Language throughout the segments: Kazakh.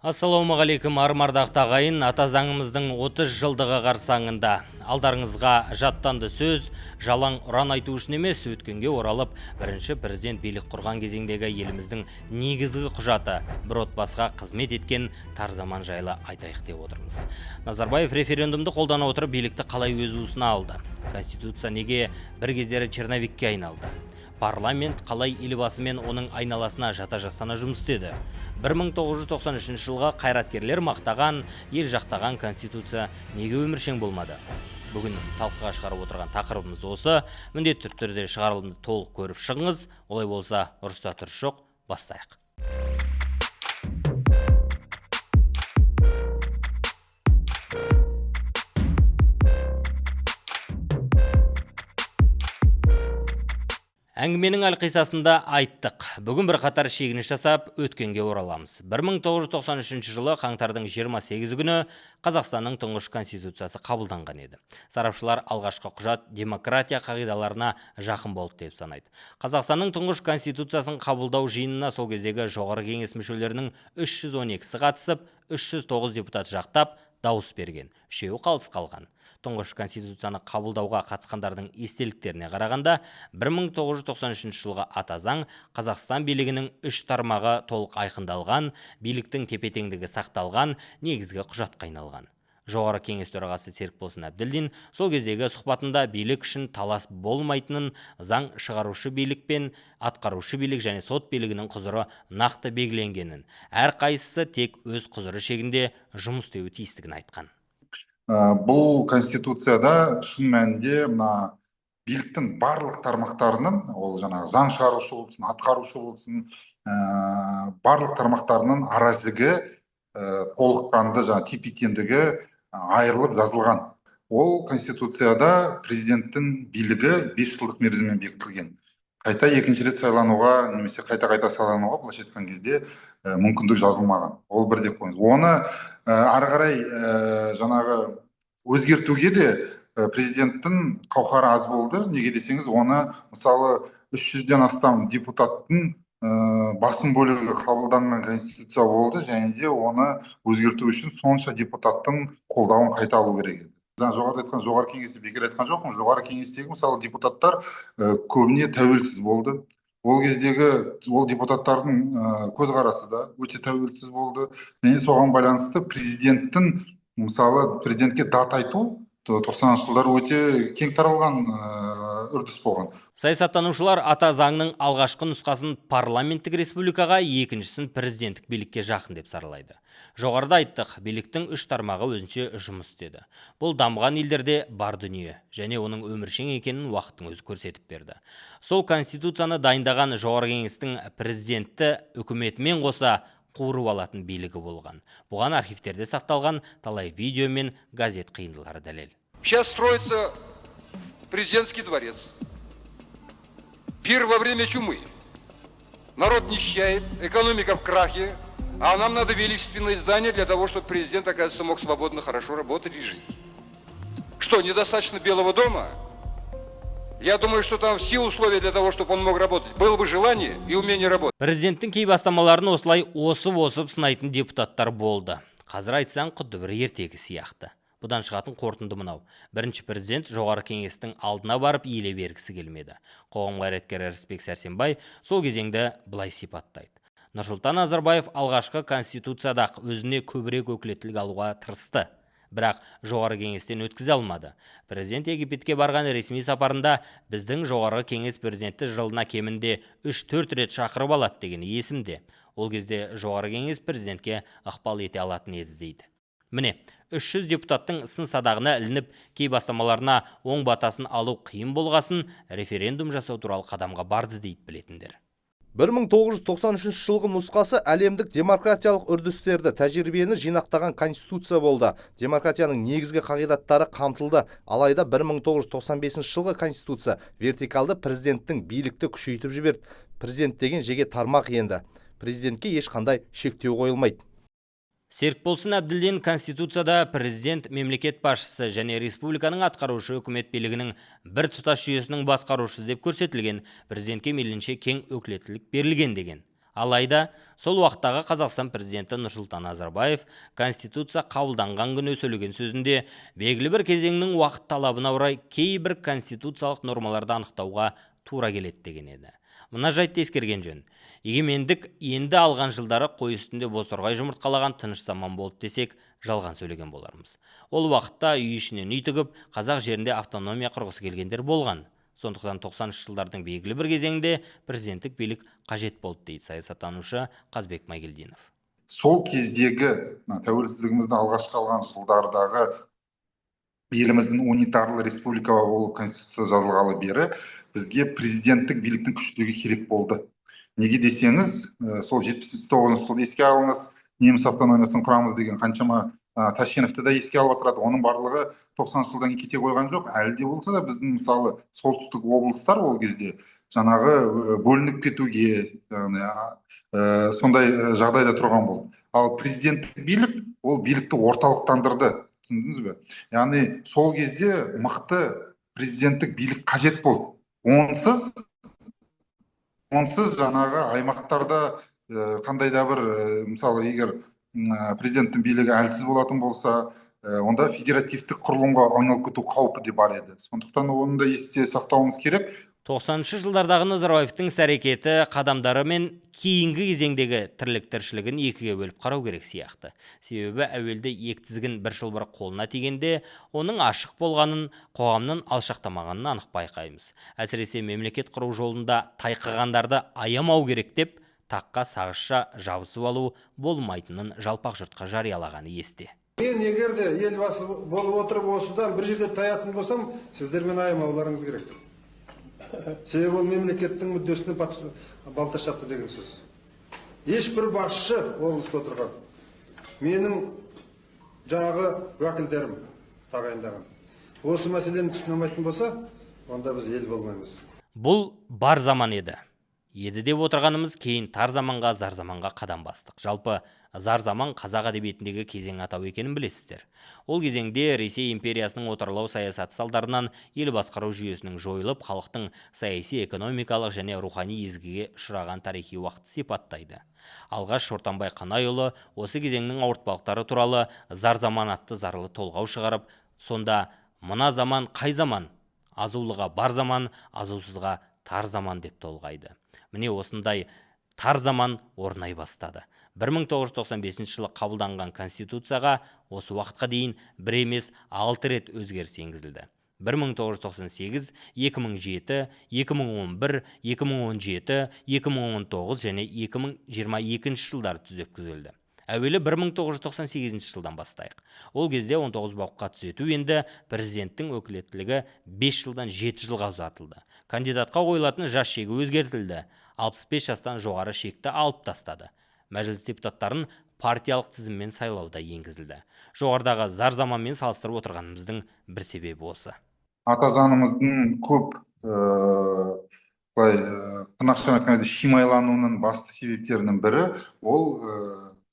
Ассалаумағалейкум, армардақты ағайын! Ата заңымыздың 30 жылдығы қарсаңында алдарыңызға жаттанды сөз, жалаң ұран айту үшін емес, өткенге оралып, бірінші президент билік құрған кезеңдегі еліміздің негізгі құжаты, бір отбасыға қызмет еткен тар заман жайлы айтайық деп отырмыз. Назарбаев референдумды қолдана отырып, билікті қалай өз уысына алды? Конституция неге бір кездері черновикке айналды? Парламент қалай Елбасы мен оның айналасына жата жастана жұмыс істеді? 1993 жылғы қайраткерлер мақтаған, ел жақтаған конституция неге өміршең болмады? Бүгін талқыға шығарып отырған тақырыбымыз осы. Міндетті түрде шығарылымды толық көріп шығыңыз. Олай болса, ұрыста тұрыс жоқ, бастайық. Әңгіменің әлқисасында айттық. Бүгін бірқатар шегініс жасап, өткенге ораламыз. 1993 жылы қаңтардың 28 күні Қазақстанның тұңғыш конституциясы қабылданған еді. Сарапшылар алғашқы құжат демократия қағидаларына жақын болды деп санайды. Қазақстанның тұңғыш конституциясын қабылдау жиынына сол кездегі Жоғарғы кеңес мүшелерінің 312-сі қатысып, 309 депутат жақтап дауыс берген. Үшеуі қалыс қалған. Тұңғыш конституцияны қабылдауға қатысқандардың естеліктеріне қарағанда, 1993 жылғы ата заң Қазақстан билігінің үш тармағы толық айқындалған, биліктің тепе-теңдігі сақталған негізгі құжатқа айналған. Жоғары кеңес төрағасы Серікболсын Әбділдин сол кездегі сұхбатында билік үшін талас болмайтынын, заң шығарушы билік пен атқарушы билік және сот билігінің құзыры нақты белгіленгенін, әрқайсысы тек өз құзыры шегінде жұмыс істеуі тиістігін айтқан. Бұл конституцияда шын мәнінде мына биліктің барлық тармақтарының, ол жаңағы заң шығарушы болсын, атқарушы болсын, барлық тармақтарының ара жігі, толыққанды жаңағы тепе-теңдігі айырылып жазылған. Ол конституцияда президенттің билігі 5 жылдық мерзіммен бекітілген. Қайта екінші рет сайлануға немесе қайта-қайта сайлануға, былайша айтқан кезде, мүмкіндік жазылмаған. Ол бір деп қойыңыз. Оны ары қарай жаңағы өзгертуге де президенттің қауқары аз болды. Неге десеңіз, оны мысалы 300-ден астам депутаттың басым бөлігі қабылданған конституция болды, және де оны өзгерту үшін сонша депутаттың қолдауын қайта алу керек еді. Жаңа жоғарыда айтқан Жоғары кеңесті бекер айтқан жоқпын. Жоғары кеңестегі мысалы депутаттар көбіне тәуелсіз болды. Ол кездегі ол депутаттардың көзқарасы да өте тәуелсіз болды. Және соған байланысты президенттің, мысалы, президентке дат айту тоқсаныншы жылдары өте кең таралған үрдіс болған. Саясаттанушылар ата заңның алғашқы нұсқасын парламенттік республикаға, екіншісін президенттік билікке жақын деп саралайды. Жоғарыда айттық, биліктің үш тармағы өзінше жұмыс істеді. Бұл дамыған елдерде бар дүние және оның өміршең екенін уақыттың өзі көрсетіп берді. Сол конституцияны дайындаған Жоғарғы кеңестің президентті үкіметімен қоса қуырып алатын билігі болған. Бұған архивтерде сақталған талай видео мен газет қиындылары дәлел. Сейчас строится президентский дворец. Пир во время чумы. Народ нищает, экономика в крахе, а нам надо величественное здание для того, чтобы президент, оказывается, мог свободно, хорошо работать и жить. Что, недостаточно Белого дома? Я думаю, что там все условия для того, чтобы он мог работать. Было бы желание и умение работать. Президенттің кей бастамаларын осылай осып-осып сынайтын депутаттар болды. Қазір айтсаң, құдды бір ертегі сияқты. Бұдан шығатын қорытынды мынау. Бірінші президент Жоғары кеңестің алдына барып иіле бергісі келмеді. Қоғам қайраткері Рысбек Сәрсенбай сол кезеңді былай сипаттайды. Нұрсұлтан Назарбаев алғашқы конституцияда өзіне көбірек өкілеттілік алуға тырысты. Бірақ Жоғары кеңестен өткізе алмады. Президент Египетке барған ресми сапарында біздің Жоғарғы кеңес президентті жылына кемінде 3-4 рет шақырып алады деген есімде. Ол кезде Жоғары кеңес президентке ықпал ете алатын еді дейді. Міне, 300 депутаттың сын садағына ілініп, кей бастамаларына оң батасын алу қиын болғасын, референдум жасау туралы қадамға барды дейді білетіндер. 1993 жылғы нұсқасы әлемдік демократиялық үрдістерді, тәжірибені жинақтаған конституция болды. Демократияның негізгі қағидаттары қамтылды. Алайда 1995 жылғы конституция вертикалды президенттің билікті күшейтіп жіберді. Президент деген жеке тармақ енді. Президентке ешқандай шектеу қойылмайды. Серікболсын Әбділдин конституцияда президент мемлекет басшысы және республиканың атқарушы үкімет билігінің бір тұтас жүйесінің басқарушысы деп көрсетілген, президентке мейлінше кең өкілеттілік берілген деген. Алайда сол уақыттағы Қазақстан президенті Нұрсұлтан Назарбаев Конституция қабылданған күні сөйлеген сөзінде белгілі бір кезеңнің уақыт талабына орай кейбір конституциялық нормаларды анықтауға тура келеді деген еді. Мына жайтты ескерген жөн. Егемендік енді алған жылдары қой үстінде бозторғай жұмыртқалаған тыныш заман болды десек, жалған сөйлеген болармыз. Ол уақытта үй ішінен үй тігіп, қазақ жерінде автономия құрғысы келгендер болған. Сондықтан 90 жылдардың белгілі бір кезеңінде президенттік билік қажет болды, дейді саясаттанушы Қазбек Майгелдинов. Сол кездегі мына тәуелсіздігімізді алғашқы алған жылдардағы, еліміздің унитарлы республика болып конституция жазылғалы бері бізге президенттік биліктің күштілігі керек болды. Неге десеңіз, сол 79-жылды еске алыңыз, неміс автономиясын құрамыз деген қаншама, Тәшеновті да еске алып отырады. Оның барлығы 90-жылдан кейін кете қойған жоқ. Әлі де болса да біздің, мысалы, солтүстік облыстар ол кезде жаңағы бөлініп кетуге, яғни сондай жағдайда тұрған болды. Ал президенттік билік ол билікті орталықтандырды, түсіндіңіз бе? Яғни сол кезде мықты президенттік билік қажет болды. Онсыз жаңағы аймақтарда қандай да бір, мысалы, егер президенттің билігі әлсіз болатын болса, онда федеративтік құрылымға айналып кету қаупі де бар еді. Сондықтан оны да есте сақтауымыз керек. 90 жылдардағы Назарбаевтың іс әрекеті, қадамдары мен кейінгі кезеңдегі тірлік тіршілігін екіге бөліп қарау керек сияқты. Себебі әуелде екі тізгін, бір шылбыр қолына тигенде оның ашық болғанын, қоғамнан алшақтамағанын анық байқаймыз. Әсіресе мемлекет құру жолында тайқығандарды аямау керек деп, таққа сағызша жабысып алу болмайтынын жалпақ жұртқа жариялағаны есте. Мен егер де елбасы болып отырып, осыдан бір жерде таятын болсам, сіздер мені аямауларыңыз керек. Себебі ол мемлекеттің мүддесіне балта шапты деген сөз. Ешбір басшы, облыста отырған менің жаңағы уәкілдерім тағайындаған, осы мәселені түсіне алмайтын болса, онда біз ел болмаймыз. Бұл бар заман еді деп отырғанымыз, кейін тар заманға, зар заманға қадам бастық. Жалпы, зар заман қазақ әдебиетіндегі кезең атауы екенін білесіздер. Ол кезеңде Ресей империясының отарлау саясаты салдарынан ел басқару жүйесінің жойылып, халықтың саяси, экономикалық және рухани езгіге ұшыраған тарихи уақытты сипаттайды. Алғаш Шортанбай Қанайұлы осы кезеңнің ауыртпалықтары туралы «Зар заман» атты зарлы толғау шығарып, сонда «Мына заман қай заман? Азулыға бар заман, азусызға тар заман», – деп толғайды. Міне, осындай тар заман орнай бастады. 1995 жылы қабылданған Конституцияға осы уақытқа дейін бір емес, алты рет өзгеріс енгізілді: 1998, 2007, 2011, 2017, 2019 және 2022 жылдары түзеткізілді. Әуелі 1998 жылдан бастайық. Ол кезде 19 бапқа түзету енді, президенттің өкілеттілігі 5 жылдан 7 жылға ұзартылды. Кандидатқа қойылатын жас шегі өзгертілді, 65 жастан жоғары шекті алып тастады. Мәжіліс депутаттарын партиялық тізіммен сайлауда енгізілді. Жоғарыдағы зар заманмен салыстырып отырғанымыздың бір себебі осы. Ата заңымыздың көп, былай, тырнақшамен айтқан кезде, шимайлануының басты себептерінің бірі ол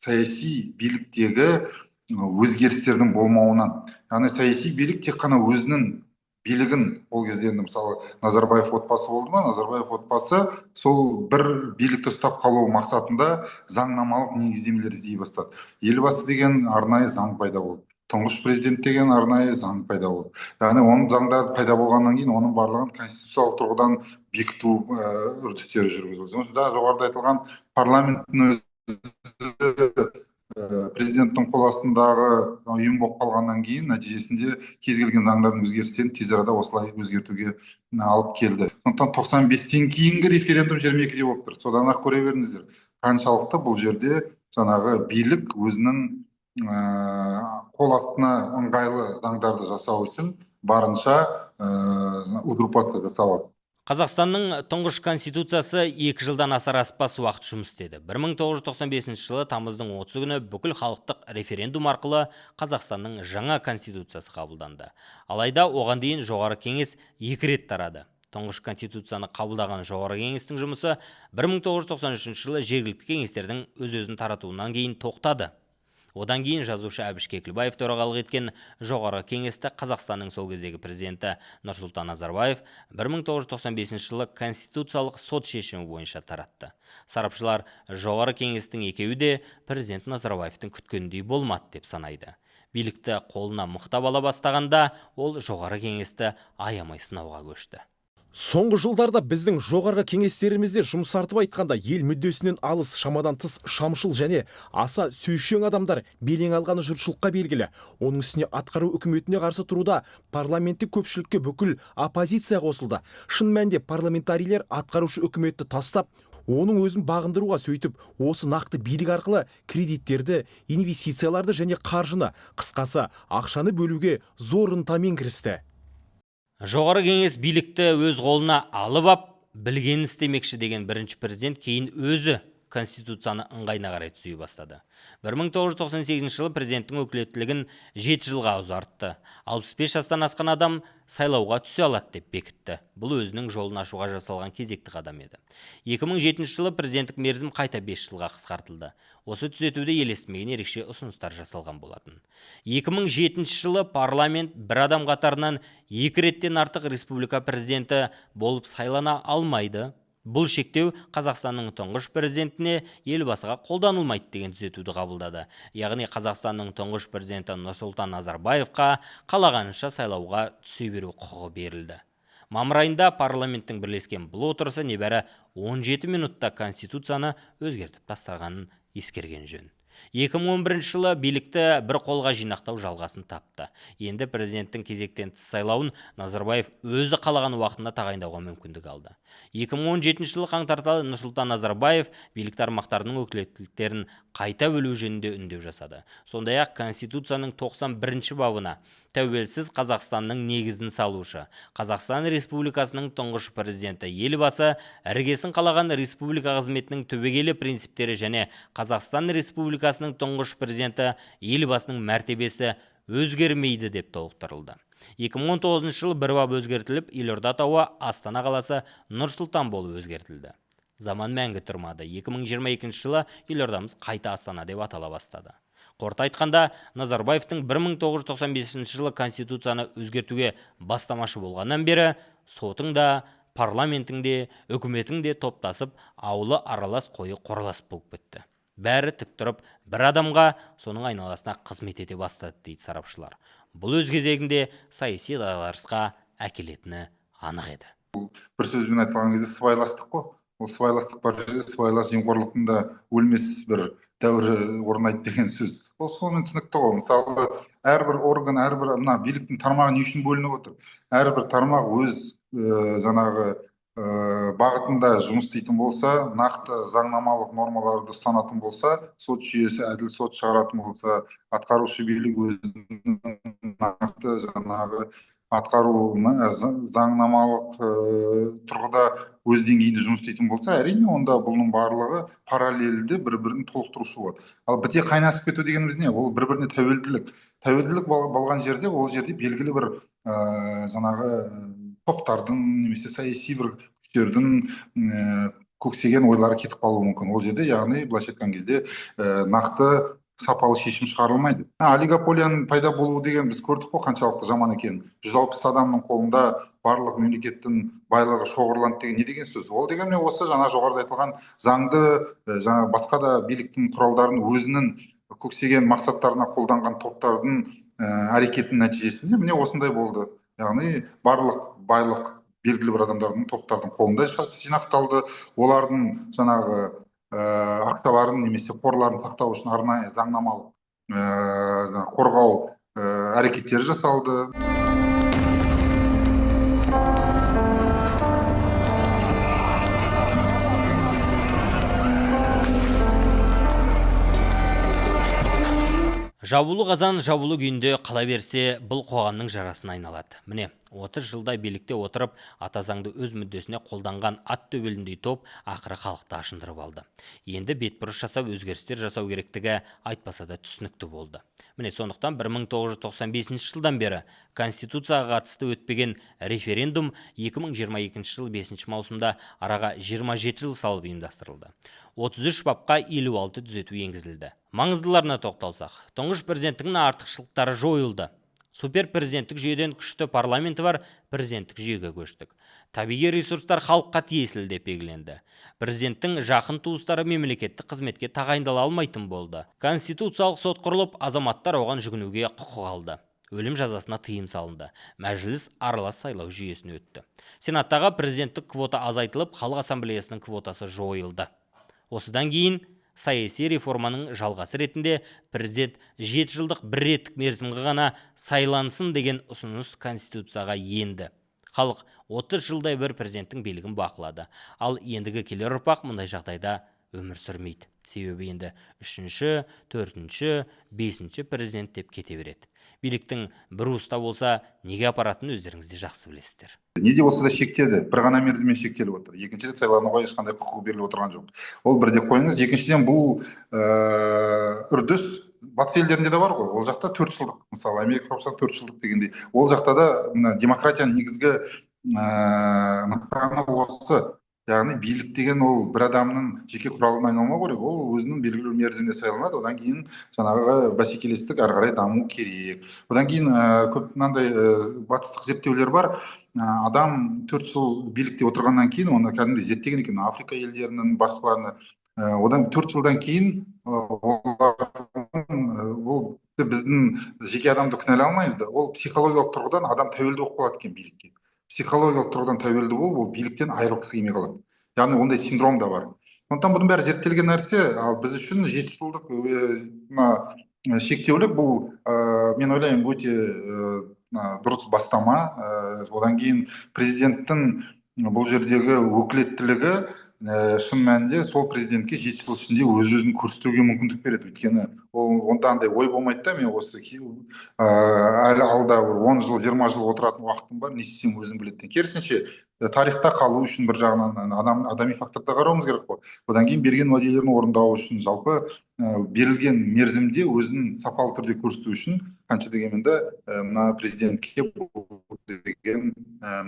саяси биліктегі өзгерістердің болмауынан. Яғни саяси билік тек қана өзінің билігін, ол кезде енді, мысалы, Назарбаев отбасы болды ма, Назарбаев отбасы сол бір билікті ұстап қалу мақсатында заңнамалық негіздемелер іздей бастады. Елбасы деген арнайы заң пайда болды, тұңғыш президент деген арнайы заң пайда болды. Яғни оның заңдары пайда болғаннан кейін оның барлығын конституциялық тұрғыдан бекіту үрдістері жүргізілді. Жаңа жоғарыда айтылған парламенттің өзі президенттің қол астындағы ұйым болып қалғаннан кейін, нәтижесінде кез келген заңдардың өзгерістерін тез арада осылай өзгертуге алып келді. Сондықтан 95-тен кейінгі референдум 22-де болып тұр. Содан ақ көре беріңіздер, қаншалықты бұл жерде жаңағы билік өзінің қол астына ыңғайлы заңдарды жасау үшін барынша узурпация жасап алды. Қазақстанның тұңғыш конституциясы 2 жылдан асар аспас уақыт жұмыс істеді. 1995 жылы тамыздың 30 күні бүкіл халықтық референдум арқылы Қазақстанның жаңа конституциясы қабылданды. Алайда оған дейін Жоғары кеңес екі рет тарады. Тұңғыш конституцияны қабылдаған Жоғары кеңестің жұмысы 1993 жылы жергілікті кеңестердің өз-өзін таратуынан кейін тоқтады. Одан кейін жазушы Әбіш Кекілбаев төрағалық еткен Жоғарғы кеңесті Қазақстанның сол кездегі президенті Нұрсұлтан Назарбаев 1995 жылы Конституциялық сот шешімі бойынша таратты. Сарапшылар Жоғары кеңестің екеуі де президент Назарбаевтың күткеніндей болмады деп санайды. Билікті қолына мықтап ала бастағанда, ол Жоғары кеңесті аямай сынауға көшті. Соңғы жылдарда біздің жоғарғы кеңестерімізде, жұмсартып айтқанда, ел мүддесінен алыс, шамадан тыс шамшыл және аса сөзшең адамдар белең алғаны жұртшылыққа белгілі. Оның үстіне атқару үкіметіне қарсы тұруда парламенттік көпшілікке бүкіл оппозиция қосылды. Шын мәнінде парламентарийлер атқарушы үкіметті тастап, оның өзін бағындыруға, сөйтіп осы нақты билік арқылы кредиттерді, инвестицияларды және қаржыны, қысқасы, ақшаны бөлуге зор ынтамен кірісті. Жоғары кеңес билікті өз қолына алып ап, білгенін істемекші деген бірінші президент кейін өзі конституцияны ыңғайына қарай түзей бастады. 1998 жылы президенттің өкілеттілігін 7 жылға ұзартты. 65 жастан асқан адам сайлауға түсе алады деп бекітті. Бұл өзінің жолын ашуға жасалған кезекті қадам еді. 2007 жылы президенттік мерзім қайта 5 жылға қысқартылды. Осы түзетуде елестімеген ерекше ұсыныстар жасалған болатын. 2007 жылы парламент бір адам қатарынан екі реттен артық республика президенті болып сайлана алмайды, бұл шектеу Қазақстанның тұңғыш президентіне, Елбасыға қолданылмайды деген түзетуді қабылдады. Яғни Қазақстанның тұңғыш президенті Нұрсұлтан Назарбаевқа қалағанынша сайлауға түсе беру құқығы берілді. Мамыр айында парламенттің бірлескен бұл отырысы небәрі 17 минутта конституцияны өзгертіп тастағанын ескерген жөн. 2011 жылы билікті бір қолға жинақтау жалғасын тапты. Енді президенттің кезектен тыс сайлауын Назарбаев өзі қалаған уақытында тағайындауға мүмкіндік алды. 2017 жылы қаңтарда Нұрсұлтан Назарбаев билік тармақтарының өкілеттіктерін қайта бөлу жөнінде үндеу жасады. Сондай-ақ Конституцияның 91 бабына тәуелсіз Қазақстанның негізін салушы, Қазақстан Республикасының тұңғыш президенті Елбасы іргесін қалаған республика қызметінің түбегейлі принциптері және Қазақстан Республикасының тұңғыш президенті Елбасының мәртебесі өзгермейді деп толықтырылды. 2019 жылы бір бап өзгертіліп, елорда атауы Астана қаласы Нұр-Сұлтан болып өзгертілді. Заман мәңгі тұрмады. 2022 жылы елордамыз қайта Астана деп атала бастады. Қорыта айтқанда, Назарбаевтың 1995 жылы Конституцияны өзгертуге бастамашы болғаннан бері сотың да, парламентің де, үкіметің де топтасып, аулы аралас, қойы қоралас болып кетті. Бәрі тік тұрып бір адамға, соның айналасына қызмет ете бастады дейді сарапшылар. Бұл өз кезегінде саяси дағдарысқа әкелетіні анық еді. Бір сөзбен айтылған кезде, сыбайластық қой. Ол сыбайластық бар жерде сыбайлас жемқорлықтың да өлмес бір дәуірі орнайды деген сөз. Ол сонымен түсінікті ғой. Мысалы, әрбір орган, әрбір мына биліктің тармағы не үшін бөлініп отыр? Әрбір тармақ өз жаңағы бағытында жұмыс істейтін болса, нақты заңнамалық нормаларды ұстанатын болса, сот жүйесі әділ сот шығаратын болса, атқарушы билік өзінің нақты жаңағы атқару заңнамалық тұрғыда өз деңгейінде жұмыс істейтін болса, әрине, онда бұның барлығы параллельді бір бірін толықтырушы болады. Ал біте қайнасып кету дегеніміз не? Ол бір біріне тәуелділік. Тәуелділік болған жерде, ол жерде белгілі бір жаңағы топтардың немесе саяси бір күштердің көксеген ойлары кетіп қалуы мүмкін. Ол жерде, яғни былайша айтқан кезде, нақты сапалы шешім шығарылмайды. Олигополияның пайда болуы деген біз көрдік қой қаншалықты жаман екенін. 160 адамның қолында барлық мемлекеттің байлығы шоғырланды деген не деген сөз? Ол деген міне осы жаңа жоғарыда айтылған заңды, жаңа басқа да биліктің құралдарын өзінің көксеген мақсаттарына қолданған топтардың әрекетінің нәтижесінде міне осындай болды. Яғни барлық байлық белгілі бір адамдардың, топтардың қолында жинақталды. Олардың жаңағы ақшаларын немесе қорларын сақтау үшін арнайы заңнамалық қорғау әрекеттері жасалды. Жабулы қазан жабулы күйінде қала берсе, бұл қоғамның жарасына айналады. Міне, 30 жылдай билікте отырып, ата заңды өз мүддесіне қолданған ат төбеліндей топ ақыры халықты ашындырып алды. Енді бетбұрыс жасап, өзгерістер жасау керектігі айтпаса да түсінікті болды. Міне, сондықтан 1995 жылдан бері Конституцияға қатысты өтпеген референдум 2022 жыл 5 маусымда араға 27 жыл салып ұйымдастырылды. 33 бапқа 56 түзету енгізілді. Маңыздыларына тоқталсақ, тұңғыш президенттің артықшылықтары жойылды. Суперпрезиденттік жүйеден күшті парламенті бар президенттік жүйеге көштік. Табиғи ресурстар халыққа тиесілі деп белгіленді. Президенттің жақын туыстары мемлекеттік қызметке тағайындала алмайтын болды. Конституциялық сот құрылып, азаматтар оған жүгінуге құқық алды. Өлім жазасына тыйым салынды. Мәжіліс аралас сайлау жүйесіне өтті. Сенаттағы президенттік квота азайтылып, Халық Ассамблеясының квотасы жойылды. Осыдан кейін саяси реформаның жалғасы ретінде президент 7 жылдық бір реттік мерзімге ғана сайлансын деген ұсыныс Конституцияға енді. Халық 30 жылдай бір президенттің билігін бақылады. Ал ендігі келер ұрпақ мұндай жағдайда өмір сүрмейді. Себебі енді үшінші, төртінші, бесінші президент деп кете береді. Биліктің бір уыста болса, неге апаратынын өздеріңіз де жақсы білесіздер. Не де болса да шектеді, бір ғана мерзіммен шектеліп отыр. Екінші рет сайлануға ешқандай құқығы беріліп отырған жоқ. Ол бір деп қойыңыз. Екіншіден, бұл үрдіс батыс елдерінде де бар ғой. Ол жақта 4 жылдық, мысалы, Америка Құрама Штаттарында 4 жылдық дегендей. Ол жақта да мына демократияның негізгі нысаны осы, яғни билік деген ол бір адамның жеке құралына айналмау керек. Ол өзінің белгілі бір мерзімде сайланады, одан кейін жаңағы бәсекелестік ары қарай даму керек. Одан кейін көп мынандай батыстық зерттеулер бар. Адам 4 жыл билікте отырғаннан кейін, оны кәдімгідей зерттеген екен Африка елдерінің басшыларына, одан 4 жылдан кейін олардың, ол біздің жеке адамды кінәлай алмаймыз да, ол психологиялық тұрғыдан адам тәуелді болып қалады екен билікке. Психологиялық тұрғыдан тәуелді болып, ол биліктен айырылғысы келмей қалады, яғни ондай синдром да бар. Сондықтан бұның бәрі зерттелген нәрсе. Ал біз үшін 7 жылдық мына шектеулік, бұл, мен ойлаймын, өте дұрыс бастама. Одан кейін президенттің бұл жердегі өкілеттілігі шын мәнінде сол президентке 7 жыл ішінде өз өзін көрсетуге мүмкіндік береді. Өйткені ол онда андай ой болмайды да: мен осы әлі алда бір 10 жыл, 20 жыл отыратын уақытым бар, не істесем өзім біледі. Керісінше, тарихта қалу үшін, бір жағынан адам, адами факторды қарауымыз керек қой. Одан кейін берген уәделерін орындау үшін, жалпы берілген мерзімде өзін сапалы түрде көрсету үшін, қанша дегенмен де мына президентке бұл деген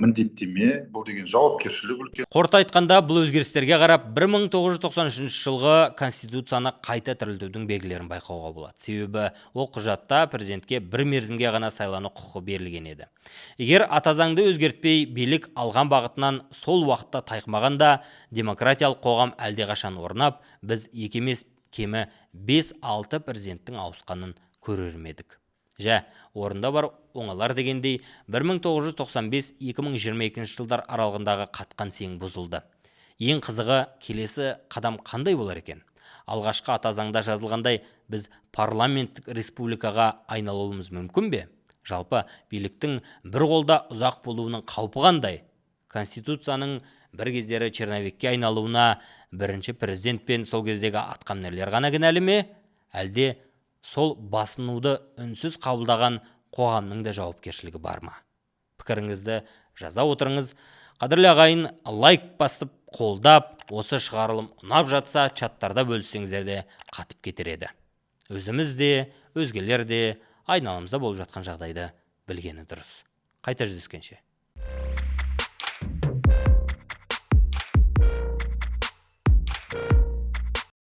міндеттеме, бұл деген жауапкершілік үлкен. Қорыта айтқанда, бұл өзгерістерге қарап 1993 жылғы Конституцияны қайта тірілтудің белгілерін байқауға болады. Себебі ол құжатта президентке бір мерзімге ғана сайлану құқығы берілген еді. Егер ата заңды өзгертпей, билік алған бағытынан сол уақытта тайқымағанда, демократиялық қоғам әлдеқашан орнап, біз екі емес, кемі 5-6 президенттің ауысқанын көрер ме едік? Жә, орында бар оңалар дегендей, 1995-2022 жылдар аралығындағы қатқан сең бұзылды. Ең қызығы, келесі қадам қандай болар екен? Алғашқы ата заңда жазылғандай, біз парламенттік республикаға айналуымыз мүмкін бе? Жалпы, биліктің бір қолда ұзақ болуының қаупі қандай? Конституцияның бір кездері черновикке айналуына бірінші президент пен сол кездегі атқамінерлер ғана кінәлі ме, әлде сол басынуды үнсіз қабылдаған қоғамның да жауапкершілігі бар ма? Пікіріңізді жаза отырыңыз. Қадірлі ағайын, лайк басып қолдап, осы шығарылым ұнап жатса, чаттарда бөліссеңіздер де қатып кетер еді. Өзіміз де, өзгелер де айналамызда болып жатқан жағдайды білгені дұрыс. Қайта жүздескенше.